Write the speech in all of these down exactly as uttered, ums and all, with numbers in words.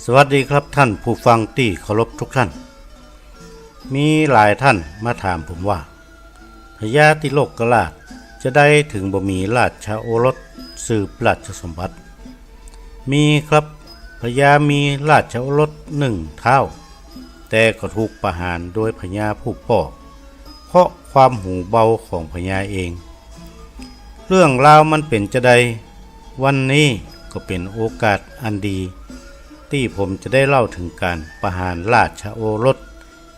สวัสดีครับท่านผู้ฟังตี้เคารพทุกท่าน มีหลายท่านมาถามผมว่า พญาติโลกราชจะใดเถิงบ่มีราชโอรสสืบราชสมบัติ มีครับ พญามีราชโอรสหนึ่งเท้า แต่ก็ถูกประหารโดยพญาผู้ป้อ เพราะความหูเบาของพญาเอง เรื่องราวมันเป๋นจาใด วันนี้ก็เป๋นโอกาสอันดี ตี้ผมจะได้เล่าเถิงก๋านประหารราชโอรส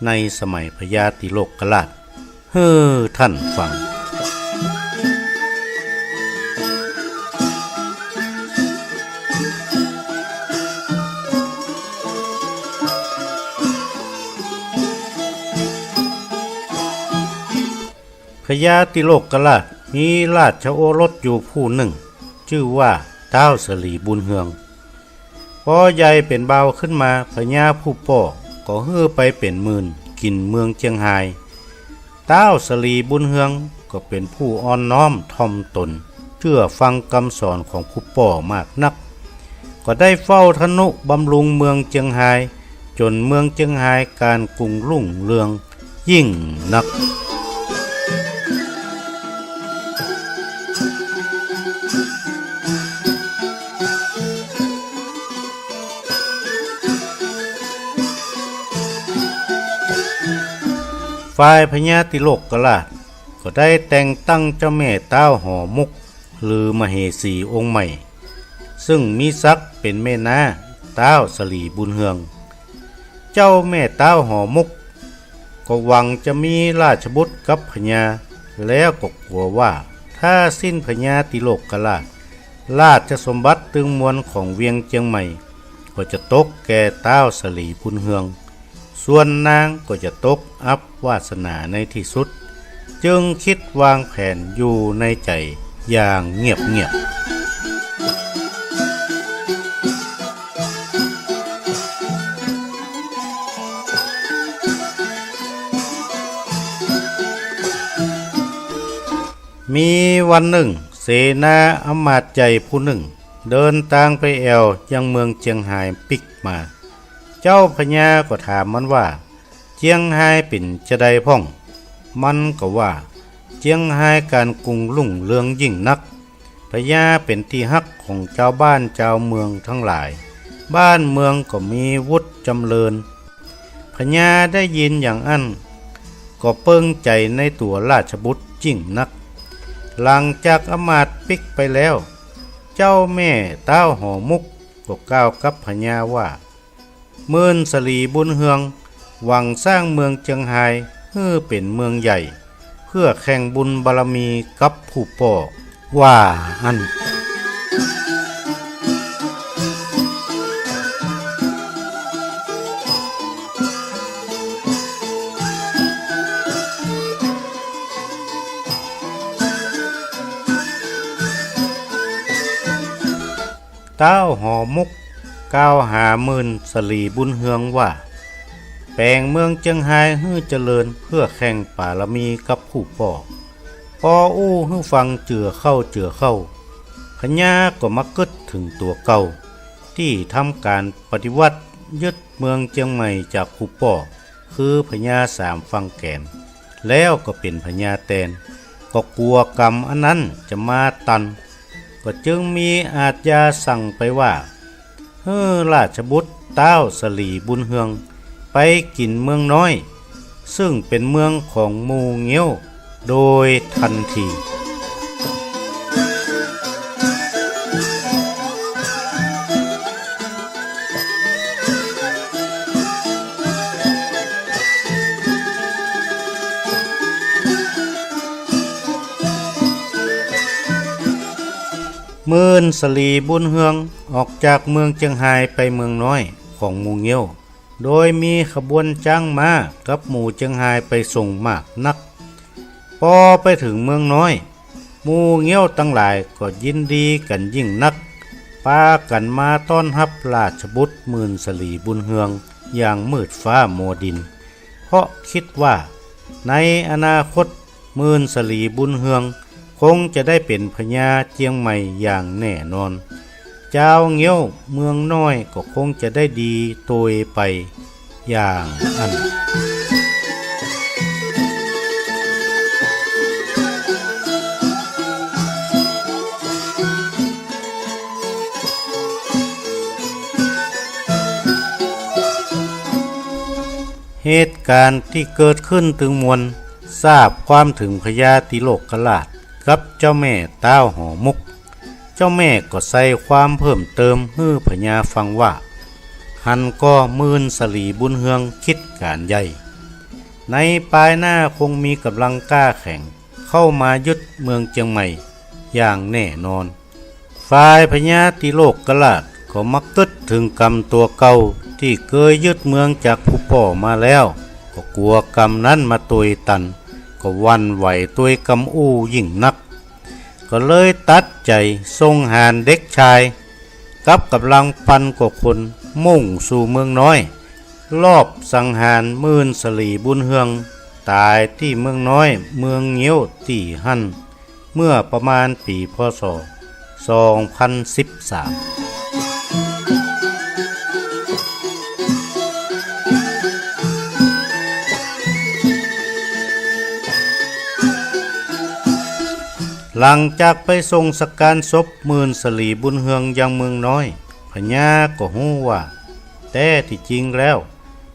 ในสมัยพญาติโลกราชหื้อท่านฟัง พญาติโลกราชมีราชโอรสอยู่ผู้หนึ่ง จื้อว่าต้าวสะหลีบุญเฮือง ปอใหญ่เป๋นบ่าวขึ้นมา พญาผู้ป้อก็หื้อไปเป๋นหมื่นกิ๋นเมืองเจียงฮาย ต้าวสะหลีบุญเฮืองก็เป๋นผู้อ่อนน้อมถ่อมต๋น เจื้อฟังกำสอนของผู้ป้อมากนัก ก็ได้เฝ้าทะนุบำรุงเมืองเจียงฮาย จ๋นเมืองเจียงฮายก๋านกุ่งรุ่งเรืองยิ่งนัก ฝ่ายพญาติโลกราชก็ได้แต่งตั้งเจ้าแม่ต้าวหอมุก หรือมเหสีองค์ใหม่ ซึ่งมีศักดิ์เป๋นแม่น้าต้าวสะหลีบุญเฮือง เจ้าแม่ต้าวหอมุก ก็หวังจะมีราชบุตรกับพญา แล้วก็กั๋วว่าถ้าสิ้นพญาติโลกราช ราชสมบัติตึงมวลของเวียงเจียงใหม่ ก็จะตกแก่ต้าวสะหลีบุญเฮือง ส่วนนางก็จะตกอับวาสนาในตี้สุด จึงกึ๊ดวางแผนอยู่ในใจ๋อย่างเงียบๆ มีวันนึ่ง เสนาอำมาตย์ใหญ่ผู้นึ่ง เดินตางไปแอ่วยังเมืองเจียงฮายปิ๊กมา เจ้าพญาก็ถามมันว่า เจียงฮายเป๋นจาใดพ่อง มันก็ว่า เจียงฮายก๋านกุ่งรุ่งเรืองยิ่งนัก พญาเป๋นตี้ฮักของจาวบ้านจาวเมืองตังหลาย บ้านเมืองก็มีวุฒิจ๋ำเริญ พญาได้ยินอย่างอั้น ก็เปิงใจ๋ในตั๋วราชบุตรยิ่งนัก หลังจากอำมาตย์ปิ๊กไปแล้ว เจ้าแม่ต้าวหอมุกก็กล่าวกับพญาว่า หมื่นสะหลีบุญเฮือง หวังสร้างเมืองเจียงฮายหื้อเป๋นเมืองใหญ่ เพื่อแข่งบุญบารมีกับผู้ป้อ ว่าอั้น ต้าวหอมุกกล่าวหาหมื่นสะหลีบุญเฮืองว่า แป๋งเมืองเจียงฮายหื้อเจริญเพื่อแข่งบารมีกับผู้ป้อ ปออู้หื้อฟังเจื้อเข้าเจื้อเข้า พญาก็มากึ๊ดเถิงตั๋วเก่า ตี้ทำก๋านปฏิวัติยึดเมืองเจียงใหม่จากผู้ป้อ คือพญาสามฝั่งแกน แล้วก็เป๋นพญาแตน ก็กั๋วก๋รรมอันนั้นจะมาตัน ก็จึงมีอาชญาสั่งไปว่า หื้อราชบุตรต้าวสะหลีบุญเฮือง ไปกิ๋นเมืองน้อย ซึ่งเป๋นเมืองของหมู่เงี้ยว โดยทันที หมื่นสะหลีบุญเฮืองออกจากเมืองเจียงฮายไปเมืองน้อยของหมู่เงี้ยว โดยมีขบวนจ๊างม้ากับหมู่เจียงฮายไปส่งมากนัก ปอไปเถิงเมืองน้อย หมู่เงี้ยวตังหลายก็ยินดีกั๋นยิ่งนัก ปากั๋นมาต้อนฮับราชบุตรหมื่นสะหลีบุญเฮืองอย่างมืดฟ้ามัวดิน เพราะกึ๊ดว่า ในอนาคต หมื่นสะหลีบุญเฮือง คงจะได้เป๋นพญาเจียงใหม่อย่างแน่นอน จาวเงี้ยวเมืองน้อยก็คงจะได้ดีโตยไปอย่างอั้น เหตุก๋ารณ์ตี้เกิดขึ้นตึงมวล ทราบความเถิงพญาติโลกราชกับเจ้าแม่ต๊าวหอมุก เจ้าแม่ก็ใส่ความเพิ่มเติมหื้อพญาฟังว่า หันก่อ หมื่นสลีบุญเฮือง กึ๊ดก๋านใหญ่ ในปายหน้าคงมีก๋ำลังกล้าแข็งเข้ามายึดเมืองเจียงใหม่อย่างแน่นอน ฝ่ายพญาติโลกราชก็มากึ๊ดเถิงกรรมตั๋วเก่าตี้เกยยึดเมืองจากผู้ป้อมาแล้ว ก็กั๋วกรรมนั้นมาตวยตัน ก็หวั่นไหวตวยกำอู้ยิ่งนัก ก็เลยตัดใจ๋ส่งหาญเด็กชาย กับก๋ำลังปันกว่าคนมุ่งสู่เมืองน้อย ลอบสังหารหมื่นสลีบุญเฮือง ต๋ายตี้เมืองน้อยเมืองเงี้ยวตี้หั้น เมื่อประมาณปี๋ พ.ศ. สองพันสิบสาม หลังจากไปส่งสักก๋านศพหมื่นสลีบุญเฮืองยังเมืองน้อย พญาก็ฮู้ว่า แต๊ตี้จริงแล้ว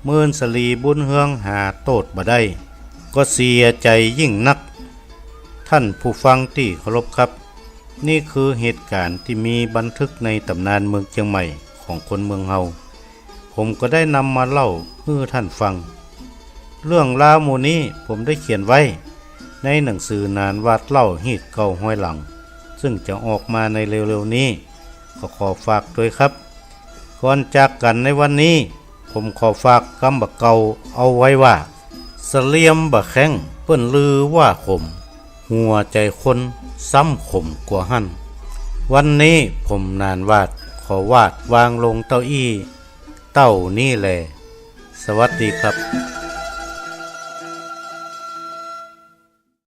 หมื่นสลีบุญเฮืองหาโต้ษบ่ได้ ก็เสียใจ๋ยิ่งนัก ท่านผู้ฟังตี้เคารพครับ นี่คือเหตุก๋ารณ์ตี้มีบันทึกในต๋ำนานเมืองเจียงใหม่ของคนเมืองเฮา ผมก็ได้นำมาเล่าหื้อท่านฟัง เรื่องราวหมู่นี้ผมได้เขียนไว้ในหนังสือหนานหวาดเล่าฮีตเก่าฮอยหลัง ซึ่งจะออกมาในเร็วๆ นี้ ก็ขอฝากตวยครับ ก่อนจากกั๋นในวันนี้ ผมขอฝากกำบ่าเก่าเอาไว้ว่า เสลียมบ่าแข้งเปิ้นลือว่าขม หัวใจ๋คนซ้ำขมกว่าหั้น วันนี้ผมหนานหวาดขอวาดวางลงเต้าอี้ เต้านี้แล สวัสดีครับ